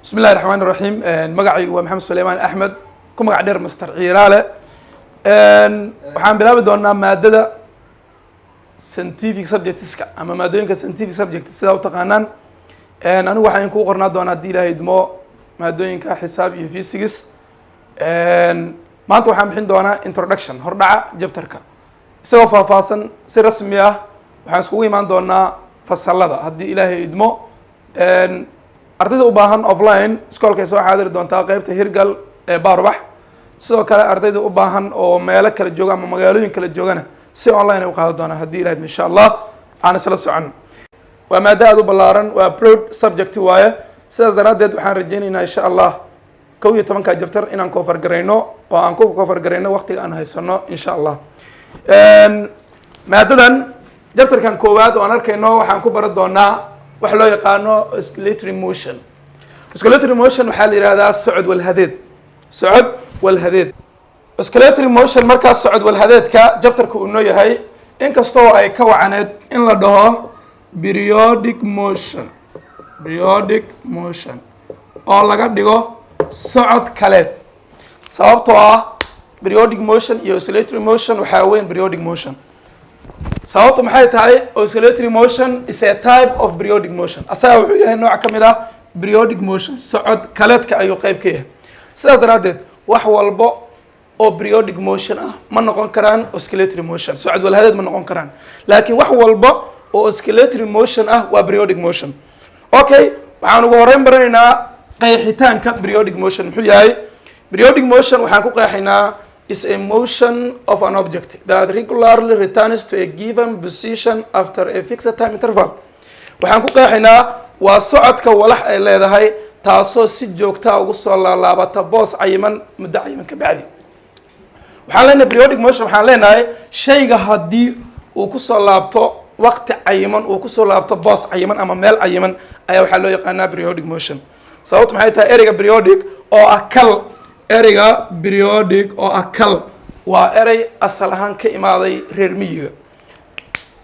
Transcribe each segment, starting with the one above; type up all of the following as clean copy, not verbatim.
Bismi illahi raxmaan iraxiim. Magacaygu waa Maxamed Suleymaan Axmed, ku magac dheer Master Ciiraale. Waxaan bilaabi doonaa maadada scientific subjectska ama maadooyinka scientific subject sidaa u taqaanaan. Anigu waxaan kuu qornaa doonaa, haddii Ilahay idmo, maadooyinka xisaab iyo physics. Maanta waxaan bixin doonaa introduction, hordhaca chapterka, isagoo faahfaahsan si rasmi ah. Waxaan iskugu imaan doonaa fasalada, haddii Ilaahay idmo. Ardayda u baahan offline iskoolkay soo xaadiri doontaa, qeybta Hirgal ee Baarubax. Sidoo kale ardayda u baahan oo meelo kala jooga ama magaalooyin kala joogana, si online ay u qaadan doonaan, haddii Ilahay idmo. Insha Allah aan isla socon. Waa maado aada u ballaaran, waa broad subject waaye. Sidaas daraaddeed waxaan rajeynaynaa, insha Allah, 11-ka chapter inaan cover garayno oo aan ku cover garayno waqtiga aan haysano, insha Allah. Maadadan chapterkan koowaad oo aan arkayno, waxaan ku baran doonaa waxa loo yaqaano oscillatory motion. Oscillatory motion waxaa la yihahdaa socod walhadeed, socod walhadeed. Oscillatory motion markaas, socod walhadeedka chapterka uu noo yahay, inkastoo ay ka wacaneed in la dhaho periodic motion, periodic motion oo laga dhigo socod kaleed, sababtoo ah periodic motion iyo oscillatory motion waxaa weyn periodic motion. Sababtu maxay tahay? Oscillatory motion is a type of periodic motion. Asaga wuxuu yahay nooc ka mid ah periodic motion, socod kaleedka ayuu qeyb ka yahay. Sidaas daraaddeed wax walbo oo periodic motion ah ma noqon karaan oscillatory motion, socod walhadeed ma noqon karaan, laakiin wax walba oo oscillatory motion ah waa periodic motion. Okay, waxaan ugu horeyn baranaynaa qeexitaanka periodic motion. Muxuu yahay periodic motion? Waxaan ku qeexaynaa is a motion of an object that regularly returns to a given position after a fixed time interval. Waxaan ku qeexaynaa waa socodka walax ay leedahay, taasoo si joogtaa ugu soo laalaabata boos cayiman muddo cayiman ka bacdi. Waxaan leenahay periodic motion, waxaan leenahay shayga haddii uu kusoo laabto waqti cayiman, uu kusoo laabto boos cayiman ama meel cayiman, ayaa waxaa loo yaqaanaa periodic motion. Sababtu maxay tahay? Ereyga periodic oo ah kal, ereyga periodic oo ah kal, waa erey asal ahaan ka imaaday reer miyiga,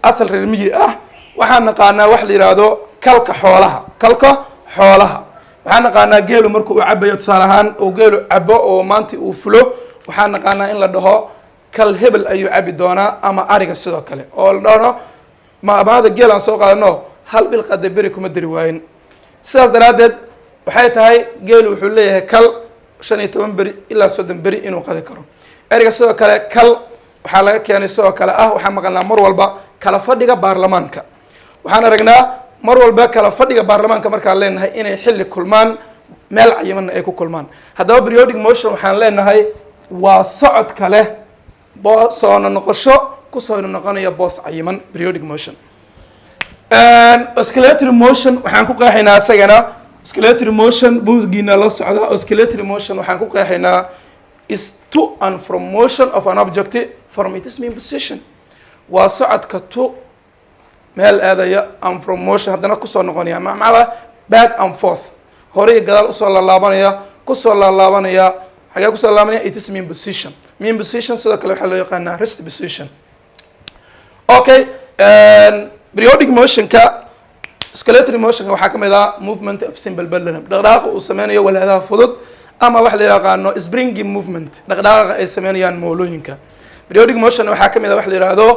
asal reer miyi ah. Waxaan naqaanaa wax la yidhaahdo kalka xoolaha. Kalka xoolaha waxaan naqaanaa geelu marku uu cabayo, tusaale ahaan uu geelu cabo oo maanta uu fulo, waxaan naqaanaa in la dhaho kal hebel ayuu cabi doonaa, ama ariga sidoo kale oo la dhaho maamaada geel aan soo qaadano, hal bil qada beri kuma dari waayin. Sidaas daraaddeed waxay tahay geelu wuxuu leeyahay kal 15 beri ilaa 30 beri inuu qadi karo. Ereyga sidoo kale kal waxaa laga keenay sidoo kale ah, waxaan maqalnaa mar walba kala fadhiga baarlamaanka. Waxaan aragnaa mar walba kala fadhiga baarlamaanka markaan leenahay inay xilli kulmaan, meel cayimanna ay ku kulmaan. Haddaba periodic motion waxaan leenahay waa socodka leh soo noqosho, kusoo noqonaya boos cayiman, periodic motion. Oscillatory motion waxaan ku qeexaynaa isagana, oscillatory motion buuggiina la socda, oscillatory motion waxaan ku qeexaynaa is to and from motion of an object from its mean position. Waa socodka to meel aadaya and from motion haddana kusoo noqonaya, macnaa back and forth, hore iyo gadaal usoo laalaabanaya, kusoo laalaabanaya. Xagee kusoo laalaabanaya? Its mean position. Mean position sidoo kale waxaa loo yaqaanaa rest position. Okay, periodic motionka, oscillatory motionka waxaa ka mid ah movement of simple pendulum, dhaqdhaqaaqa uu sameynayo walhadaha fudud, ama waxa la yaqaano springy movement, dhaqdhaqaaqa ay sameynayaan moolooyinka. Periodic motion waxaa ka mid ah waxa la yihahdo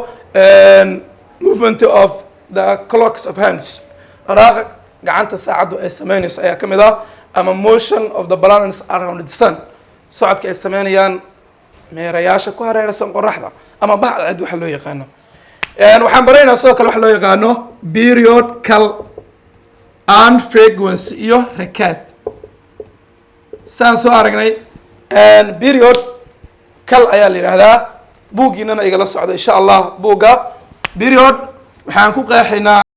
movement of the clocks of hands, dhaqdhaqaaqa gacanta saacaddu ay sameynayso ayaa ka mid ah, ama motion of the planets around the sun, socodka ay sameynayaan meerayaasha ku hareeraysan qoraxda ama bacda cid waxa loo yaqaano. Waxaan baraynaa sidoo kale waxa loo yaqaano period, kal, and frequency iyo rakaad. Saan soo aragnay, period kal ayaa la yidhaahdaa. Buuggiinana igala socda, insha Allah. Buugga period waxaan ku qeexaynaa